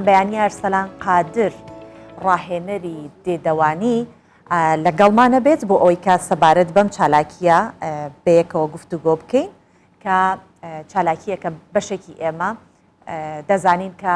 بەیانی ئەرسەلان قادر ڕاهێنەری دێدەوانی لەگەڵمانە بێت بۆ ئەوەی کە سەبارەت بەم چالاکیە بەیەکەوە گفتوگۆ بکەین کە چالاکیەکە بەشێکی ئێمە دەزانین کە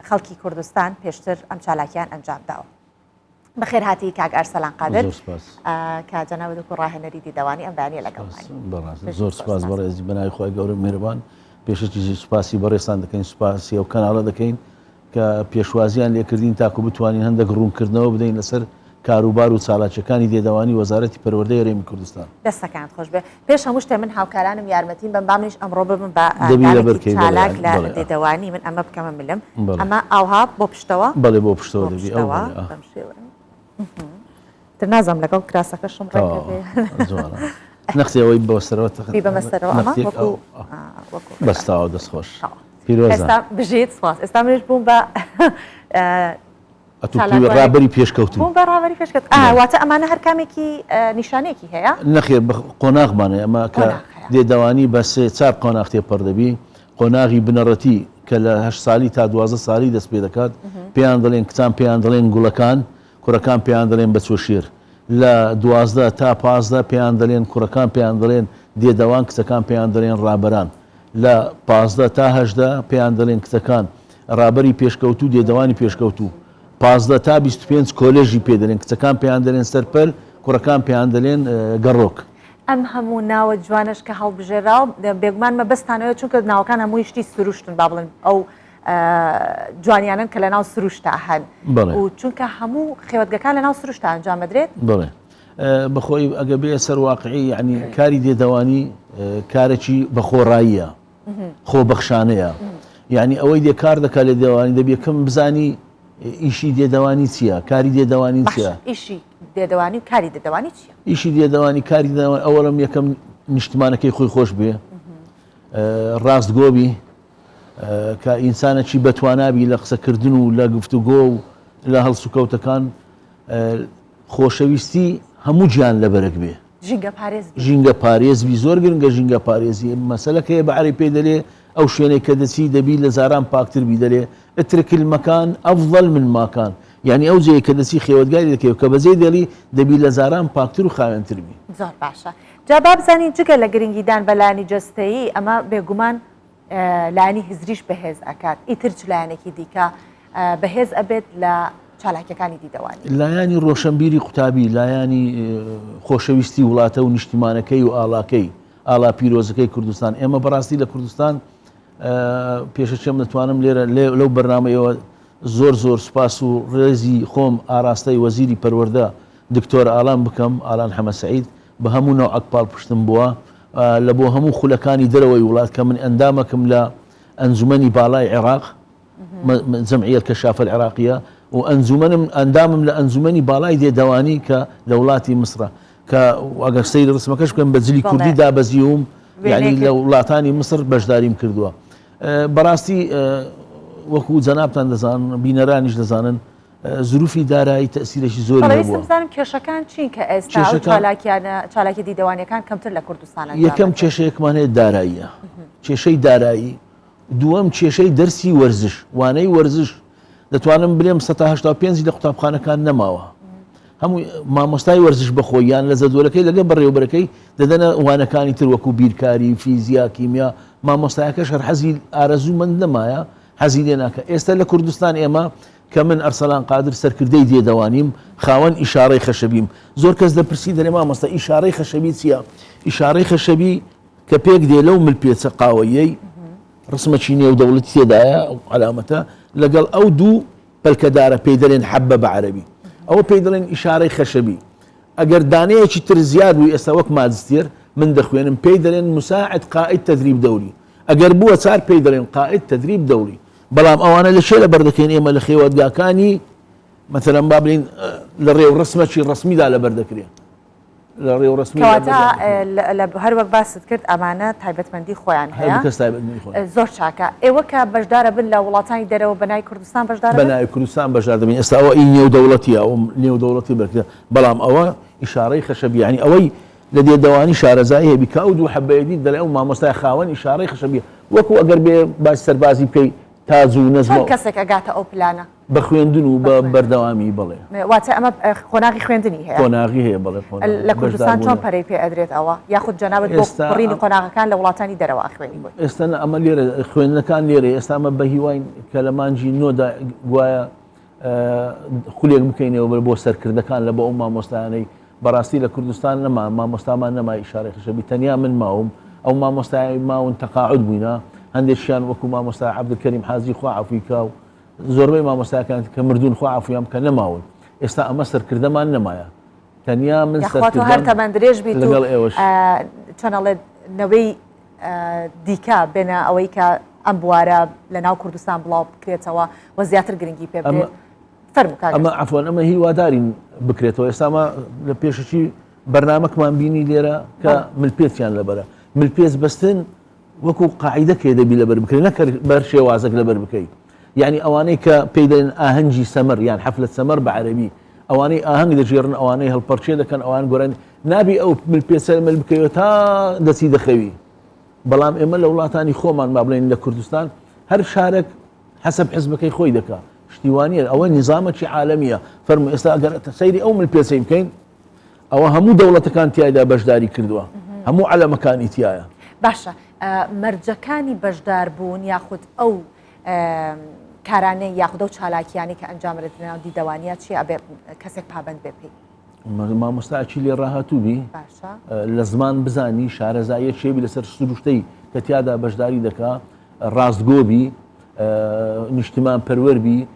خەڵکی کوردستان پێشتر ئەم چالاکیان ئەنجام داوە. بەخێرهاتی کاک ئەرسەلان قادر کە جەنابت وەکو ڕاهێنەری دیدەوانی ئەم بەیانیە لەگەڵمانی. بەڕاست زۆر سپاس بەڕێزی بەناوی خوای گەورە میهرەبان پێشەکی سوپاسی بەڕێزتان دەکەین سوپاسی ئەو کەناڵە دەکەین کە پێشوازیان لێکردین تاکو بتوانین هەندێک ڕوونکردنەوە بدەین لەسەر کاروبار و چالاکیەکانی دێدەوانی وەزارەتی پەروەردەی هەرێمی کوردستان. دەستەکانت خۆش بێ. پێش هەموو شتێ من هاوکارانم یارمەتیم بەن با منیش ئەمڕۆ ببم بە ئەندامێکی چالاک لە دێدەوانی من ئەمە بکەمە ملم ئەمە ئاوها بۆ پشتەوە؟ بەڵێ بۆ پشتەوە دەبی ئەو بەڵێ بەم شێوەیە تر نازانم لەگەڵ کراسەکەشم ڕێک دەبێ نەختێ ئەوەی بۆ سەرەوە بیبەمە سەرەوە ئەمە وەکو وەکو بەستاوە دەست خۆش پیرۆزە ئێستا بژیت سپاس ئێستا منیش بووم بە ئەتوو ڕابەری پێشکەوتوو. بووم بە ڕابەری پێشکەوتوو. ئا واتە ئەمانە هەر کامێکی نیشانەیەکی هەیە؟ نەخێر بە قۆناغمان هەیە. ئەمە کە دێدەوانی بە سێ چار قۆناغ تێپەڕ دەبی. قۆناغی بنەڕەتی کە لە هەشت سالی تا 12 سالی دەست پێ دەکات پێیان دەڵێن کچان پێیان دەڵێن گوڵەکان، کوڕەکان پێیان دەڵێن بەچۆ شێر. لە 12 تا 15 پێیان دەڵێن کوڕەکان پێیان دەڵێن دێدەوان کچەکان پێیان دەڵێن ڕابەران. لە 15 تا 18 پێیان دەڵێن کچەکان ڕابەری پێشکەوتوو، دێدەوانی پێشکەوتوو. 15 تا 25 کۆلێژی پێ دەلێن، کچەکان پێیان دەلێن سەرپەل، کوڕەکان پێیان دەلێن گەڕۆک. ئەم هەموو ناوە جوانەش کە هەڵبژێراوە، بێگومان مەبەستتان ئەوەیە چونکە ناوەکان هەمووی شتی سروشتن، با بڵێن ئەو جوانیانەن کە لەناو سروشتا هەن و چونکە هەموو خێوەتگەکان لەناو سروشتا ئەنجام ئەدرێت. بەڵێ. بەخۆی ئەگەر بێیە سەر واقعی یەعنی کاری دێدەوانی کارێکی بەخۆڕاییە. خۆبەخشانەیە یعنی ئەوەی دێ کار دەکات لە دێوانی دەبی یەکەم بزانی ئیشی دێدەوانی چییە کاری دێدەوانی چییە ئیشی دێدەوانی و کاری دێدەوانی چییە ئیشی دێدەوانی کاری دێدەوانی ئەوەڵم یەکەم نیشتمانەکەی خۆی خۆش بێ ڕاستگۆبی کە ئینسانەکی بەتوانابی لە قسەکردن و لە گفتوگۆ و لە هەڵسوکەوتەکان خۆشەویستی هەموو گیان لەبەرەک بێ ژینگە پارێز بی. ژینگە پارێز بی زۆر گرنگە ژینگە پارێزی مەسەلەک هەیە بە عەرەبی پێی دەلێ ئەو شوێنەی کە دەچی دەبی لە جاران پاکتر بی دەلێ اترک المکان افضل من ماکان یانی ئەو جێیەی کە دەچی خێوەتگاری دەکەی و کە بەجێی دێڵی دەبی لە جاران پاکتر و خاوێنتر بی. زۆر باشە جا با بزانین جگە لە گرنگیدان بە لایەنی جەستەیی ئەمە بێگومان لایەنی هزریش بەهێز ئەکات، ئیتر چ لایەنێکی دیکە بەهێز ئەبێت لە چالاکیەکانی دیدەوانی؟ لایەنی ڕۆشەنبیری قوتابی، لایەنی خۆشەویستی وڵاتە و نیشتیمانەکەی و ئاڵاکەی، ئاڵا پیرۆزەکەی کوردستان. ئێمە بەڕاستی لە کوردستان پێشەکیەم دەتوانم لێرە لەو بەرنامەیەوە زۆر زۆر سوپاس و ڕێزی خۆم ئاراستەی وەزیری پەروەردە دکتۆر ئالان بکەم، ئالان حەمە سەعید، بە هەموو نەوعەک پاڵپشتم بووە لە بۆ هەموو خولەکانی دەرەوەی وڵات کە من ئەندامەکم لە ئەنجومەنی باڵای عێراق جمعیە الکشافە العراقیە و ئەنجومەنم ئەندامم لە ئەنجومەنی باڵای دێدەوانی کە لە وڵاتی میسرە کە ئەگەر سەیری ڕسمەکەش بکەن بە جلی کوردی دابەزیوم یعنی لە وڵاتانی میسر بەشداریم کردووە بەڕاستی وەکو جەنابتان دەزانن بینەرانیش دەزانن زروفی دارایی تەئسیرێکی زۆری بەڵێ هەبووە. ویستم بزانم کێشەکان چین کە ئێستا ئەو کێشەکان چالاکیانە چالاکیە دیدەوانیەکان کەمتر لە کوردستان ئەنجام یەکەم دەدرێن؟ کێشەیەکمان هەیە داراییە، کێشەی دارایی، دووەم کێشەی دەرسی وەرزش، وانەی وەرزش دەتوانم بلێم 85% لە قوتابخانەکان نەماوە. هەموو مامۆستای وەرزش بەخۆی یان لە جەدوەلەکەی لەگەڵ بەڕێوەبەرەکەی دەدەنە وانەکانی تر وەکو بیرکاری، فیزیا، کیمیا، مامۆستایەکەش هەر حەزی ئارەزوومەند نەمایە حەزی لێ ناکا. ئێستا لە کوردستان ئێمە کە من ئەرسەلان قادر سەرکردەی دێدەوانیم، خاوەن ئیشارەی خەشەبیم. زۆر کەس دەپرسی دەلێ مامۆستا ئیشارەی خەشەبی چییە؟ ئیشارەی خەشەبی کە پێک دێ لەو ملپێچە قاوەییەی ڕسمەکی نێودەوڵەتی تێدایە، ئەو عەلامەتە، لەگەڵ ئەو دوو پەلکەدارە پێی دەلێن حەبە بە عەرەبی. ئەوە پێی دەڵێن ئیشارەی خەشەبی. ئەگەر دانەیەکی تر زیاد بوو ئێستا وەک ماجستێر من دەخوێنم پێی دەلێن مساعد قائد تدریب دوری. ئەگەر بووە چار پێی دەڵێن قائد تدریب دوری. بەڵام ئەوانە لە کێ لەبەر دەکەین ئێمە لە خێوەتگاکانی مەسەلەن با بڵێین لە ڕێوڕەسمەکی ڕەسمیدا لەبەر دەکرێ لە ڕێوڕەسمی کەواتە هەر وەک باست کرد ئەمانە تایبەتمەندی خۆیان هەیە هەر کەس تایبەتمەندی خۆیان زۆر چاکە ئێوە کە بەشدارە بن لە وڵاتانی دەرەوە بە ناوی کوردستان بەشدارە بە ناوی کوردستان بەشدار دەبین ئێستا ئەوە ئی نێودەوڵەتیە ئەو نێودەوڵەتی بەکرێ بەڵام ئەوە ئیشارەی خەشەبی یعنی ئەوەی لە دێدەوانی شارەزایی هەبی کە ئەو دوو حەبەیە دیت دەڵێ ئەو مامۆستای خاوەن ئیشارەی خەشەبیە وەکو ئەگەر بێ باسی سەربازی بکەی. تاج و نەزم. چۆن کەسێک ئەگاتە ئەو پلانە؟ بە خوێندن و بە بەردەوامی بەڵێ. واتە ئەمە قۆناغی خوێندنی هەیە؟ قۆناغی هەیە بەڵێ. لە کوردستان چۆن پەرەی پێ ئەدرێت ئەوە؟ یاخود جەنابت بۆ بڕینی قۆناغەکان لە وڵاتانی دەرەوە ئەخوێنی بۆی؟ ئێستا نا ئەمە لێرە خوێندنەکان لێرە ئێستا ئەمە بە هیواین کە لە مانگی نۆدا گوایە خولێک بکەینەوە بۆ سەرکردەکان لە بۆ ئەو مامۆستایانەی بەڕاستی لە کوردستان نەما مامۆستامان نەما ئیشارەی خشەبی تەنیا من ماوم ئەو مامۆستای ماون تەقاعد بووینە هەندێکیان وەکو مامۆستا عەبدولکەریم حاجی خوا عەفوی کا و زۆربەی مامۆستاکان کە مردوون خوا عەفویان بکە نەماون ئێستا ئەمە سەرکردەمان نەمایە تەنیا من یاخوا تۆ هەر سەرکردەم تەمەن درێژ بیت و لەگەڵ ئێوەش. چۆن ئەڵێ نەوەی دیکە بێنە ئەوەی کە ئەم بوارە لە ناو کوردستان بڵاو بکرێتەوە و زیاتر گرنگی پێ بدرێت. فەرموو کاک ئەمە عەفوەن ئەمە هیوادارین بکرێتەوە ئێستا ئەمە لە پێشەکی بەرنامەکمان بینی لێرە کە ملپێچیان لەبەرە ملپێچ بەستن وەکو قاعیدەکەی دەبی لەبەر بکرێت نەک بەر شێوازێک لەبەر بکەیت یعنی ئەوانەی کە پێی دەڵێن ئاهەنگی سەمەر یان حەفلە سەمەر بە عەرەبی ئەوانەی ئاهەنگ دەگێڕن ئەوانەی هەڵپەرچێ دەکەن ئەوان گۆرانی نابی ئەو ملپێچە مل بکەوێت تا دەچی دەخەوی بەڵام ئێمە لە وڵاتانی خۆمان با بڵێن لە کوردستان هەر شارێک حەسەب حزبەکەی خۆی دەکا شتی وانیە ئەوە نیزامەکی عالەمیە فەرموو ئێستا ئەگەر سەیری ئەو ملپێچەی بکەین ئەوە هەموو دەوڵەتەکان تیایدا بەشداری کردووە هەموو عەلەمەکانی تایە. باشە مەرجەکانی بەشداربوون یاخود ئەو کارانەی یاخود ئەو چالاکیانەی کە ئەنجام دەدرێن لەناو دیدەوانیا چییە ئەبێ کەسێک پابەند بێ پێی؟ مامۆستاکی لێ ڕاهاتوو بی لە زمان بزانی شارەزاییە چێبی لەسەر سروشتەی کە تیادا بەشداری دەکا ڕاستگۆ بی نیشتمان پەروەر بی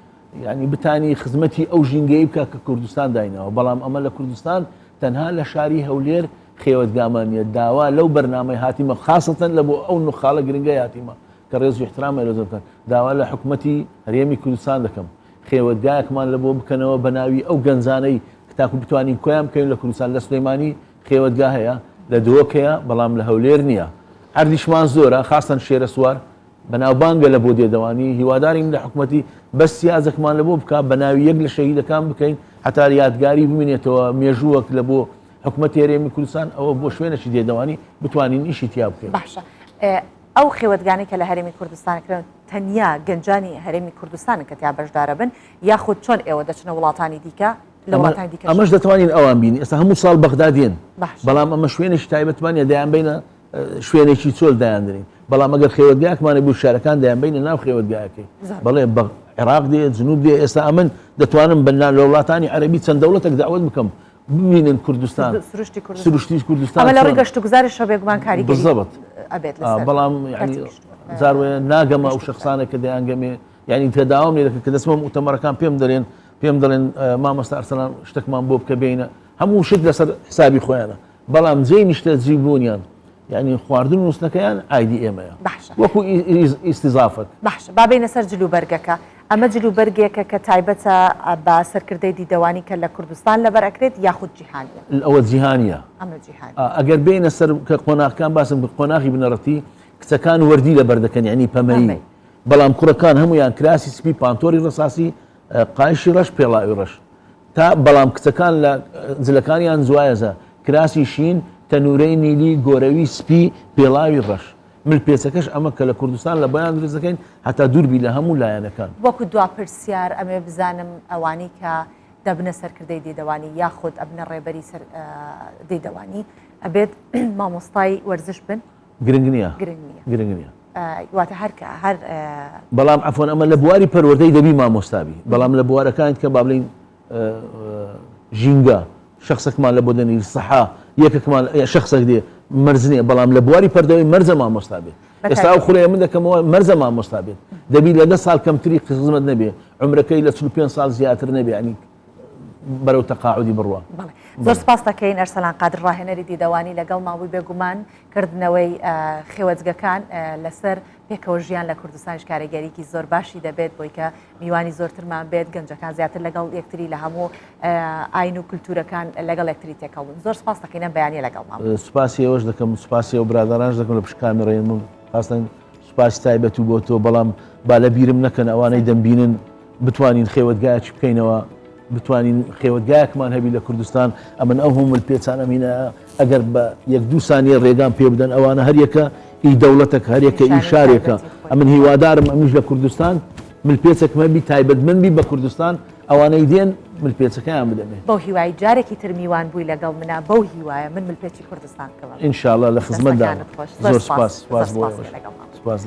یعنی بتانی خزمەتی ئەو ژینگەی بکە کە کوردستان داینەوە بەڵام ئەمە لە کوردستان تەنها لە شاری هەولێر خێوەتگامان نیە داوا لەو بەرنامەی هاتیمە خاصەتەن لە بۆ ئەو نخاڵە گرنگەی هاتیمە کە ڕێز و احترامە لە بکەن داوا لە حکومەتی هەرێمی کوردستان دەکەم خێوەتگایەکمان لە بۆ بکەنەوە بە ناوی ئەو گەنجانەی تاکو بتوانین کۆیان بکەین لە کوردستان لە سلێمانی خێوەتگا هەیە لە دهۆک هەیە بەڵام لە هەولێر نییە عەردیشمان زۆرە خاستەن شێرەسوار بەناوبانگە لە بۆ دێدەوانی هیوادارین لە حکومەتی بەس سیازەکمان لە بۆ بکا بە ناوی یەک لە شەهیدەکان بکەین هەتا یادگاری بمینێتەوە مێژووەک لە بۆ حکومەتی هەرێمی کوردستان ئەوە بۆ شوێنێکی دێدەوانی بتوانین ئیشی تیا بکەین. باشە ئەو خێوەتگانەی کە لە هەرێمی کوردستان کرێن تەنیا گەنجانی هەرێمی کوردستانن کە تیا بەشدارەبن یاخود چۆن ئێوە دەچنە وڵاتانی دیکە لە وڵاتانی دیکەش؟ ئەمەش دەتوانین ئەوان بین ئێستا هەموو ساڵ بەغدا دێن بەڵام ئەمە شوێنێکی تایبەتمان نیە دەیانبەینە شوێنێکی چۆل دایاندنین بەڵام ئەگەر خێوەتگایەکمان هەبوو شارەکان دەیانبەینە ناو خێوەتگایەکەی بەڵێ بە عێراق دێ جنوب دێ ئێستا ئەمن دەتوانم بە لە وڵاتانی عەرەبی چەند دەوڵەتێک داوت بکەم ببینن کوردستان سروشتی کوردستان سروشتی کوردستان ئەمە لە ڕووی گەشتوگوزاریشەوە بێگومان کاریگەری بالضبط ئەبێت لەسەر بەڵام کەرتی یعنی گشت- جار وایە ناگەمە ئەو گەشتوگوزار. شخصانە کە دەیانگەمێ یعنی کە داوام لێ دەکەن کە دەچمە موتەمەرەکان پێم دەڵێن پێم دەڵێن مامۆستا ئەرسەلان شتێکمان بۆ بکە بێینە هەموو شت لەسەر حسابی خۆیانە بەڵام جێی نیشتەجی بوونیان یعنی خواردن و نووستنەکەیان ئایدی ئێمەیە باشە. وەکو ئیستیزافەک. باشە با بێینە سەر جلوبەرگەکە ئەمە جلوبەرگێکە کە تایبەتە بە سەرکردەی دیدەوانی کە لە کوردستان لەبەر ئەکرێت یاخود جیهانیە؟ ئەوە جیهانیە. ئەمە جیهانیە. ئەگەر بێینە سەر کە قۆناغەکان باسم کرد قۆناغی بنەڕەتی کچەکان وەردی لەبەر دەکەن یعنی پەمەیی بەڵام کوڕەکان هەموویان کراسی سپی پانتۆری ڕەساسی قایشی ڕەش پێڵاوی ڕەش تا بەڵام کچەکان لە جلەکانیان جوایەزە کراسی شین تەنورەی نیلی گۆرەوی سپی پێڵاوی ڕەش مل پێچەکەش ئەمە کە لە کوردستان لە بۆیان دروست دەکەین هەتا دوور بی لە هەموو لایەنەکان. وەکو دوا پرسیار ئەمەوێ بزانم ئەوانەی کە دەبنە سەرکردەی دیدەوانی یاخود ئەبنە ڕێبەری سەر دیدەوانی ئەبێت مامۆستای وەرزش بن؟ گرنگ نییە. گرنگ نییە. گرنگ نییە. واتە هەر کە هەر. بەڵام عەفوەن ئەمە لە بواری پەروەردەی دەبی مامۆستا بی بەڵام لە بوارەکانی کە با بڵێین ژینگە شخصێکمان لە بۆ دەنیری سەحا یەکێکمان شخصێک دێ مەرج نییە بەڵام لە بواری پەردەوەی مەرجە مامۆستا بێت ئێستا ئەو خولەیە من دەکەمەوە مەرجە مامۆستا بێت دەبی لە دە ساڵ کەمتری خزمەت نەبێ عمرەکەی لە 45 ساڵ زیاتر نەبێ ینی بەرەو تەقاعودی بڕوا. بەڵێ زۆر سپاس دەکەین ئەرسەلان قادر ڕاهێنەری دیدەوانی لەگەڵمان بووی بێگومان کردنەوەی خێوەتگەکان لەسەر پێکەوە ژیان لە کوردستانیش کارێگەریکی زۆر باشی دەبێت بۆی کە میوانی زۆرترمان بێت گەنجەکان زیاتر لەگەڵ یەکتری لە هەموو ئاین و کولتورەکان لەگەڵ یەکتری تێکەڵ بن زۆر سپاس دەکەین ئەم بەیانیە لەگەڵمان بوون. سوپاسی ئێوەش دەکەم سوپاسی ئەو برادەرانش دەکەم لە پشت کامێرەین من خاستن سوپاسی تایبەت و بۆ تۆ بەڵام با لە بیرم نەکەن ئەوانەی دەمبینن بتوانین خێوەتگایەکی بکەینەوە بتوانین خێوەتگایەکمان هەبی لە کوردستان ئەمن ئەو هەموو ملپێچانەم هینا ئەگەر بە یەک دوو سانیە ڕێگام پێ بدەن ئەوانە هەریەکە ئی دەوڵەتەک هەریەکە ئی شارێکە. ئەمن هیوادارم ئەمیش لە کوردستان ملپێچێکم هەبی تایبەتمەند بی بە کوردستان ئەوانەی دێن ملپێچەکەیان بدەمێ. بەو هیوای جارێکی تر میوان بووی لەگەڵ منا بەو هیوایە من ملپێچی کوردستان کەمە. ان شاء اللە لە خزمەتدام دەستەکانت خۆش زۆر سوپاس سوپاس بۆ ئێوەش سوپاس.